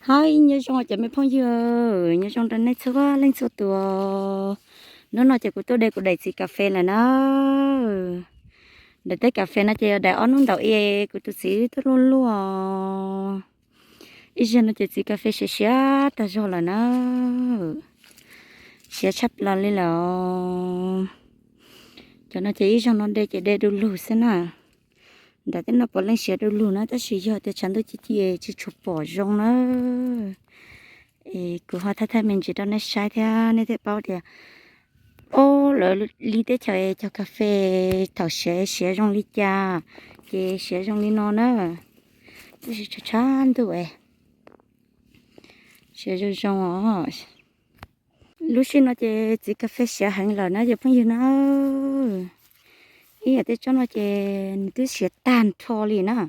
Hais nyob zoo cov me phooj ywg, nyob zoo rau nej txhua leej txhua tus. Hnub no ces kuv tuaj de kuv daim txiv kas fes lawm na. Daim teb kas fes no ces yog daim ob hnub ntaus es kuv tus txiv wb tuaj luaj luaj. Ib zaug no ces txiv kas fes siav siav tag zog lawm na. Siav tshaj plaws li lawm. Cov no ces ib zaug no de ces de du lug xwb na. Nram tej no puav leej siav du lug na, tab sis yog tias tshav ntuj ci ci tsis tshua pom zoo na. Es kuv ho thaij thaij me ntsis rau nej saib thiab nej thiaj paub tias, o, lawv li teb chaws cog kas fes thaum siav siav zoo li cas, ces siav zoo li no na. Tab sis tshav tshav ntuj es siav zoo zoo os. Lub sij no ces txiv kas fes siav heev lawm na cov phooj ywg na. Ib yam tej tsob no ces nws twb siav tag nrho li na.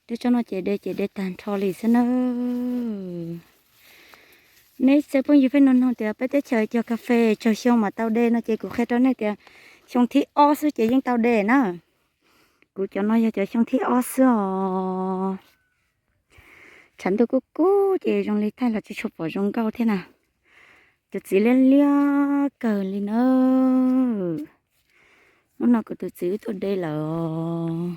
Tej tsob no ces de ces de tag nrho li xwb na. Nej txhua phooj ywg pheej nug nug tias peb teb chaws cog kas fes tsawg xyoo mam tau de no ces kuv qhia rau nej tias xyoo thib ob xwb ces yeej tau de na. Kuv cov no yog cov xyoo thib ob xwb os. Tshav ntuj kub kub ces zoo li thaij los tsis tshua pom zoo nkauj thiab na. Cov txiv liab liab kawg li na. Hnub no kuv tus txiv wb tuaj de lawm.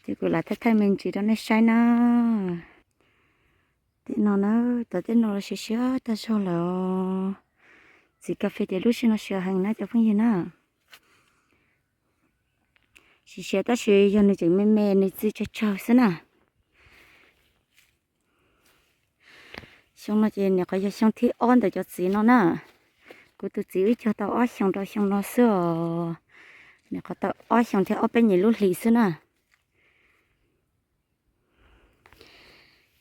Ces kuv lam thaij thaij me ntsis rau nej saib na. Tej no na, tau tej no los siav siav tag zog lawm. Txiv kas fes ces lub sij no siav heev na cov phooj ywg na. Siav siav tab sis yog nws tseem me me nws txi tsawg tsawg xwb na. Xyoo no ces nim qhov yog xyoo thib ob ntawm cov txiv no na. Kuv tus txiv wb cog tau ob xyoos rau xyoo no xwb os. Nim qhov tau ob xyoos thiab ob peb nyuag lub hlis xwb na.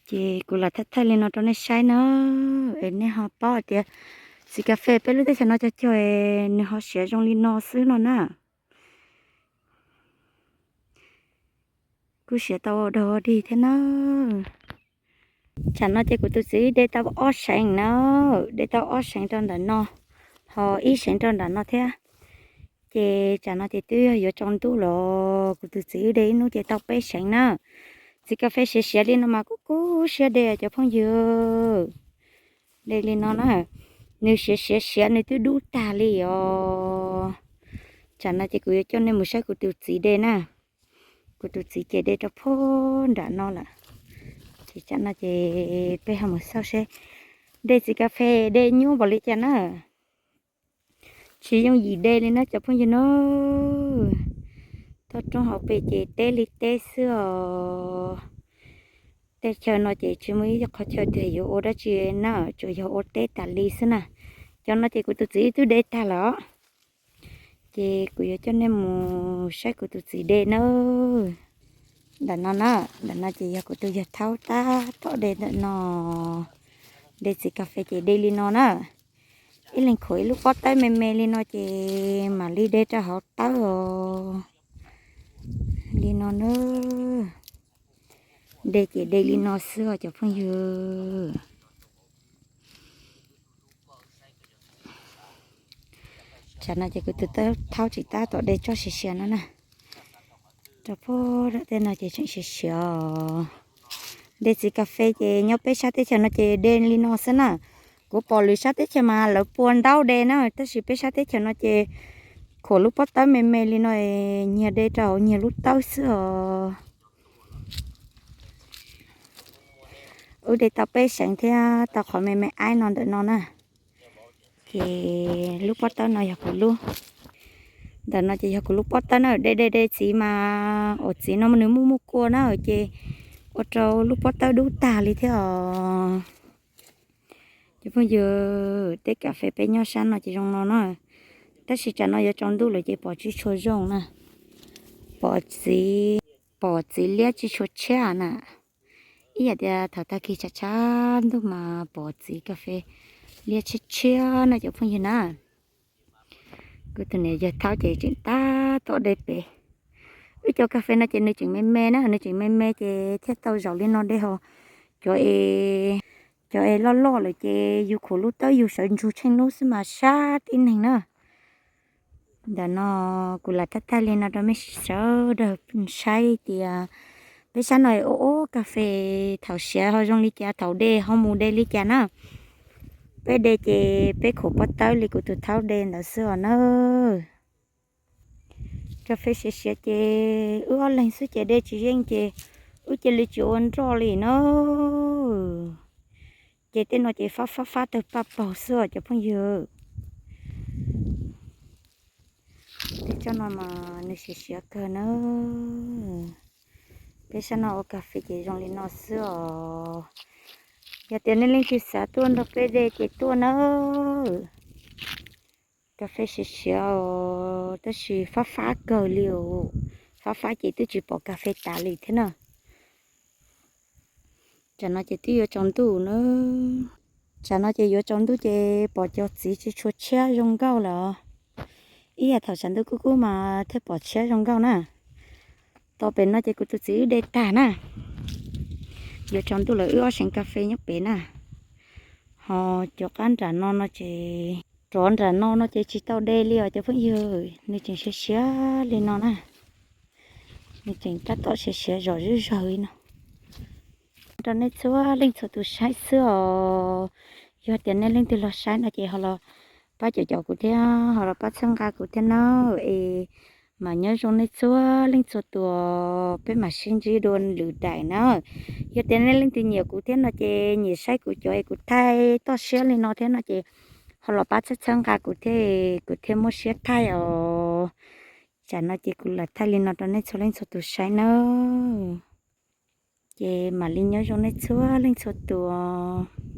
Ces kuv lam thaij thaij li no rau nej saib na, es nej ho paub hais tias txiv kas fes peb lub teb chaws no cog cog es nws ho siav zoo li no xwb no na. Kuj siav tau dog dig thiab na. Tsam no ces kuv tus txiv de tau ob seev na, de tau ob seev rau ntawm no, ho ib seev rau ntawm no thiab. Ces tsam no ces twb yog yuav tsaus ntuj los kuv tus txiv wb de ib hnub ces tau peb seev na. Txiv kas fes siav siav li no mas kuj kub siab de cov phooj ywg. De li no na, nws siav siav siav nws twb dub tag li os. Tsam no ces kuv yuav coj nej mus saib kuv tus txiv de na. Kuv tus txiv ces de rau puag nram no lawm. Ces tsam no ces peb ho mus xauj seb de txiv kas fes de nyuaj npaum li cas na. Tsis yooj yim de li na cov phooj ywg na. Toj roob hauv pes ces teb li teb xwb os. Tej chaw no ces tsis muaj ib qhov chaw tias yuav ua dab tsi na, tsuas yog ua teb tas li xwb na. Cov no ces kuv tus txiv twb de tag lawm os. Ces kuv yuav coj nej mus saib kuv tus txiv de na. Ntawm no na, ntawm no ces yog kuv tus yawg thaub tab tom de ntawm no. De txiv kas fes ces de li no na. Ib leeg khuam ib lub pob tawb me me li no ces mam li de rau hauv tawb os. Li no na. De ces de li no xwb os cov phooj ywg. Tsam no ces kuv tus thaub tsis tab tom de tsob siav siav no na. Rau puag tej no ces tseem siav siav. De txiv kas fes ces nyob peb sab teb chaws no ces de li no xwb na. Kuv pom lwm sab teb chaws mas lawv pua ntaub de na, tab sis peb sab teb chaws no ces khuam lub pob tawb me me li no, nyias de rau hauv nyias lub tawb xwb os. Wb de tau peb seev thiab tau qhov me me aib no ntawm no na. Ces lub pob tawb no yog kuv lub, ntawm no ces yog kuv lub pob tawb na. De de de txiv mas, ua txiv no nws muaj muaj kua na, ces ua rau lub pob tawb dub tag li thiab os. Cov phooj ywg, teb kas fes peb nyob sab no ces zoo no na, tab sis tsam no yuav tsaus ntuj lawm ces pom tsis tshua zoo na. Pom txiv, pom txiv liab tsis tshua tshiab na. Ib yam tias thaum tag kis tshav tshav ntuj mas pom txiv kas fes liab tshiab tshiab na cov phooj ywg na. Kuv tus niam yawg thaub ces tseem tab tom de pem. Wb cov kas fes no ces nws tseem me me na, nws tseem me me ces thiaj tau zaum li no de ho. Cov es, cov es loj loj lawm ces yus khuam lub tawb yus sawv ntsug tsheej hnub xwb mas sab tib neeg na. Ntawm no kuv lam thaij thaij li no rau mej sawv daws saib tias Peb sab no ua ua kas fes thaum siav ho zoo li cas, thaum de ho mus de li cas na. Peb de ces peb khuam pob tawb li kuv tus thaub de ntawd xwb os na. Kas fes siav siav ces wb ob leeg xwb ces de tsis yeej ces wb cia li tsis ua nroj li na. Ces tej no ces fab fab fab tawg paj paug xwb os cov phooj ywg. Tej tsob no mas nws siav siav kawg na. Peb sab no ua kas fes ces zoo li no xwb os. Yog tias nej leej twg xav tuaj nrog peb de ces tuaj nawb. Kas fes siav siav os, tab sis fab fab kawg li os. Fab fab ces twb tsis pom kas fes tas li thiab na. Tsam no ces twb yuav tsaus ntuj na. Tsam no ces yuav tsaus ntuj ces pom cov txiv tsis tshua tshiab zoo nkauj lawm. Ib yam thaum tshav ntuj kub kub mas thiaj pom tshiab zoo nkauj na. Tos pem no ces kuv tus txiv wb de tag na. Yuav tsaus ntuj lawm wb ob seev kas fes nyob pem na. Ho cov qab nram no no ces, rov nram no no ces tsis tau de li os cov phooj ywg, nws tseem siav siav li no na. Nws tseem tab tom siav siav zom zuj zawg li no rau nej txhua leej txhua tus saib xwb os. Yog tias nej leej twg los saib no ces ho los pab caum caum kuv thiab, ho los pab txhawb nqa kuv thiab na. Es mam nyob zoo nej txhua leej txhua tus, peb mam sib ntsib dua lwm daim na. Yog tias nej leej twg nyiam kuv thiab no ces nyiam saib kuv cov es kuv thaij toj siab li no thiab no ces ho los pab txhawb txhawb nqa kuv thiab, kuv thiaj muaj siab thaij os. Tsam no ces kuv lam thaij li no rau nej txhua leej txhua tus saib nawb. Ces mam li nyob zoo nej txhua leej txhua tus.